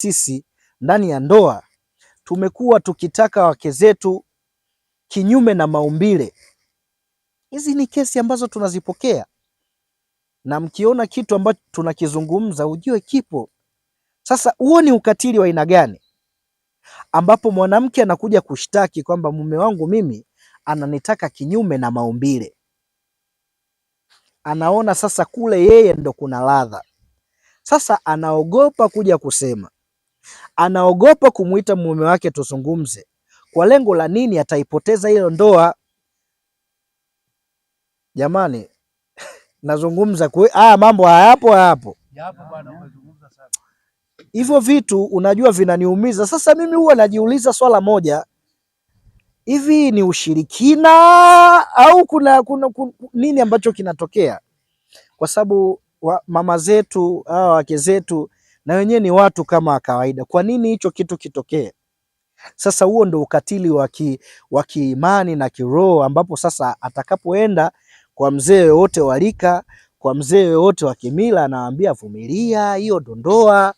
Sisi ndani ya ndoa tumekuwa tukitaka wake zetu kinyume na maumbile. Hizi ni kesi ambazo tunazipokea, na mkiona kitu ambacho tunakizungumza ujue kipo. Sasa huo ni ukatili wa aina gani, ambapo mwanamke anakuja kushtaki kwamba mume wangu mimi ananitaka kinyume na maumbile? Anaona sasa kule yeye ndo kuna ladha. Sasa anaogopa kuja kusema, anaogopa kumuita mume wake tuzungumze. Kwa lengo la nini? Ataipoteza hiyo ndoa. Jamani, nazungumza haya mambo hayapo hayapo. Yapo bwana, umezungumza sana. Hivyo vitu unajua vinaniumiza. Sasa mimi huwa najiuliza swala moja, hivi ni ushirikina au kuna nini ambacho kinatokea? Kwa sababu mama zetu hawa wake zetu na wenyewe ni watu kama kawaida. Kwa nini hicho kitu kitokee? Sasa huo ndo ukatili wa kiimani na kiroho, ambapo sasa atakapoenda kwa mzee yoyote wa rika, kwa mzee yoyote wa kimila, anawaambia vumilia, hiyo ndo ndoa.